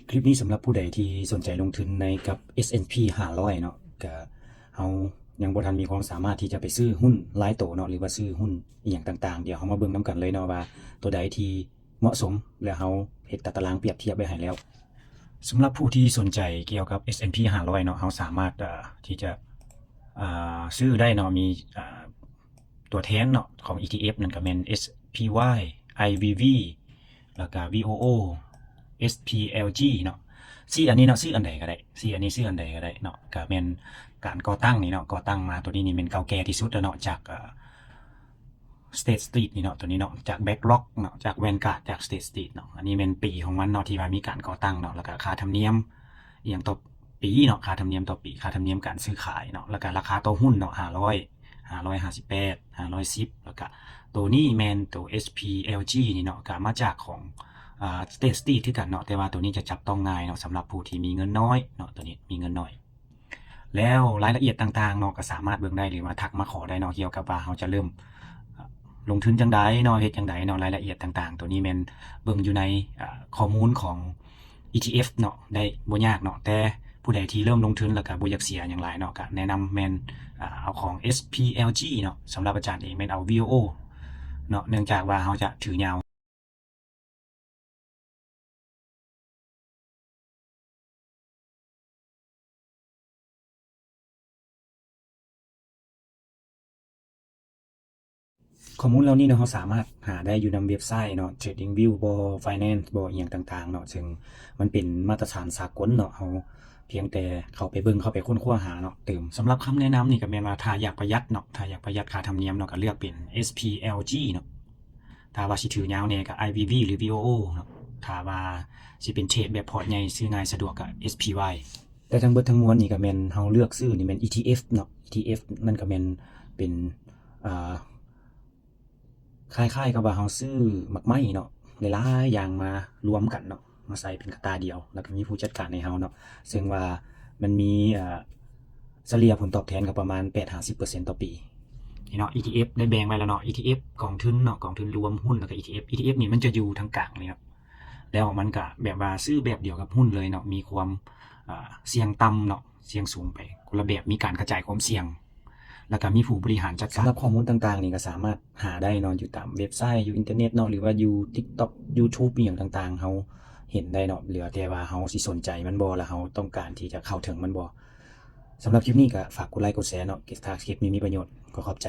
ຄລິບນີ້ສຳລັບຜູ້ໃດທີ່ສົນໃຈລົງທຶນໃນກັບ S and P ຫ້າຮ້ອຍເນາະ ກະເຮົາຍັງບໍ່ທັນມີຄວາມສາມາດທີ່ຈະໄປຊື້ຫຸ້ນລາຍໂຕເນາະ ຫຼືວ່າຊື້ຫຸ້ນອີ່ຫຍັງຕ່າງໆ ດຽວເຮົາມາເບິ່ງນຳກັນເລີຍເນາະວ່າໂຕໃດທີ່ເໝາະສົມ ແລະເຮົາເຮັດຕາຕະລາງປຽບທຽບໄວ້ໃຫ້ແລ້ວ. ສຳລັບຜູ້ທີ່ສົນໃຈກ່ຽວກັບ S and P ຫ້າຮ້ອຍເນາະ ເຮົາສາມາດ ເອີ ທີ່ຈະ ອາ ຊື້ໄດ້ເນາະ ມີ ອາ ຕົວແທນເນາະ ຂອງ ETF ນັ້ນກໍແມ່ນ SPY IVV ແລ້ວກໍ VOO SPLG ເນາະ ສີ່ອັນນີ້ເນາະ ຊື້ອັນໃດກໍໄດ້ ສີ່ອັນນີ້ຊື້ອັນໃດກໍໄດ້ເນາະ ກໍແມ່ນການກໍ່ຕັ້ງນີ້ເນາະ ກໍ່ຕັ້ງມາ ຕົວນີ້ນີ້ແມ່ນເກົ່າແກ່ທີ່ສຸດແລ້ວເນາະ ຈາກ ເອີ State Street ນີ້ເນາະ ຕົວນີ້ເນາະ ຈາກ BlackRock ເນາະ ຈາກ Vanguard ຈາກ State Street ເນາະ ອັນນີ້ແມ່ນປີຂອງມັນເນາະ ທີ່ວ່າມີການກໍ່ຕັ້ງເນາະ ແລ້ວກໍຄ່າທຳນຽມອີ່ຫຍັງຕໍ່ ປີເນາະ ຄ່າທຳນຽມຕໍ່ປີ ຄ່າທຳນຽມການຊື້ຂາຍເນາະ ແລ້ວກະລາຄາຕໍ່ຫຸ້ນເນາະ ຫ້າຮ້ອຍ ຫ້າຮ້ອຍຫ້າສິບແປດ ຫ້າຮ້ອຍສິບ ແລ້ວກະໂຕນີ້ແມ່ນໂຕ SPLG ນີ້ເນາະ ກະມາຈາກຂອງ ອາ State Street ຄືກັນເນາະ ແຕ່ວ່າໂຕນີ້ຈະຈັບຕ້ອງງ່າຍເນາະ ສຳລັບຜູ້ທີ່ມີເງິນນ້ອຍເນາະ ໂຕນີ້ມີເງິນນ້ອຍ ແລ້ວລາຍລະອຽດຕ່າງໆເນາະ ກະສາມາດເບິ່ງໄດ້ ຫຼືວ່າທັກມາຂໍໄດ້ເນາະ ກ່ຽວກັບວ່າເຮົາຈະເລີ່ມ ອາ ລົງທຶນຈັ່ງໃດເນາະ ເຮັດຈັ່ງໃດເນາະ ລາຍລະອຽດຕ່າງໆ ໂຕນີ້ແມ່ນເບິ່ງຢູ່ໃນ ອາ ຂໍ້ມູນຂອງ ETF ເນາະ ໄດ້ບໍ່ຍາກເນາະ ແຕ່ຜູ້ໃດທີ່ເລີ່ມລົງທຶນແລ້ວກະບໍ່ຢາກເສຍຫຍັງຫຼາຍເນາະ ກະແນະນຳແມ່ນ ອາ ເອົາຂອງ SPLG ເນາະ ສຳລັບອາຈານເອງແມ່ນເອົາ VOO ເນາະ ເນື່ອງຈາກວ່າເຮົາຈະຖືຍາວ. ຂໍ້ມູນເຫຼົ່ານີ້ເນາະ ເຮົາສາມາດຫາໄດ້ຢູ່ນຳເວັບໄຊເນາະ TradingView ບໍ Binance ບໍ ອີ່ຫຍັງຕ່າງໆເນາະ ເຊິ່ງມັນເປັນມາດຕະຖານສາກົນເນາະ ເຮົາພຽງແຕ່ເຂົ້າໄປເບິ່ງ ເຂົ້າໄປຄົ້ນຄວ້າຫາເນາະ ຕື່ມ. ສຳລັບຄຳແນະນຳນີ້ກໍແມ່ນວ່າ ຖ້າຢາກປະຢັດເນາະ ຖ້າຢາກປະຢັດຄ່າທຳນຽມເນາະ ກໍເລືອກເປັນ SPLG ເນາະ ຖ້າວ່າຊິຖືຍາວແດ່ກໍ IVV ຫຼື VOO ເນາະ ຖ້າວ່າຊິເປັນເທຣດແບບພອດໃຫຍ່ ຊື້ງ່າຍສະດວກກໍ SPY. ແຕ່ທັງເບິດທັງມວນນີ້ກໍແມ່ນເຮົາເລືອກຊື້ນີ້ແມ່ນ ETF ເນາະ ETF ນັ້ນກໍແມ່ນເປັນ ອາ ຄ້າຍໆກັບວ່າເຮົາຊື້ໝາກໄມ້ເນາະ ຫຼາຍໆຢ່າງມາລວມກັນເນາະ ມາໃສ່ເປັນກະຕ່າດຽວ ແລ້ວກໍມີຜູ້ຈັດການໃຫ້ເຮົາເນາະ ເຊິ່ງວ່າມັນມີ ອາ ສະເລ່ຍຜົນຕອບແທນກໍປະມານແປດຫາສິບເປີເຊັນຕໍ່ປີ. ນີ້ເນາະ ETF ໄດ້ແບ່ງໄວ້ແລ້ວເນາະ ETF ກອງທຶນເນາະ ກອງທຶນລວມ ຫຸ້ນ ແລ້ວກໍ ETF. ETF ນີ້ມັນຈະຢູ່ທາງກາງນີ້ເນາະ ແລ້ວມັນກະແບບວ່າຊື້ແບບດຽວກັບຫຸ້ນເລີຍເນາະ ມີຄວາມ ອາ ສ່ຽງຕ່ຳເນາະ ສ່ຽງສູງໄປຄົນລະແບບ ມີການກະຈາຍຄວາມສ່ຽງ ແລ້ວກະມີຜູ້ບໍລິຫານຈັດການ. ສຳລັບຂໍ້ມູນຕ່າງໆນີ້ກໍສາມາດຫາໄດ້ເນາະ ຢູ່ຕາມເວັບໄຊ ຢູ່ອິນເຕີເນັດເນາະ ຫຼືວ່າຢູ່ TikTok YouTube ອີ່ຫຍັງຕ່າງໆ ເຮົາເຫັນໄດ້ເນາະ ເຫຼືອແຕ່ວ່າເຮົາຊິສົນໃຈມັນບໍ່ ແລ້ວເຮົາຕ້ອງການທີ່ຈະເຂົ້າເຖິງມັນບໍ່. ສຳລັບຄລິບນີ້ກໍຝາກກົດໄລກົດແຊເນາະ ຖ້າຄລິບນີ້ມີປະໂຫຍດ ກໍຂອບໃຈ.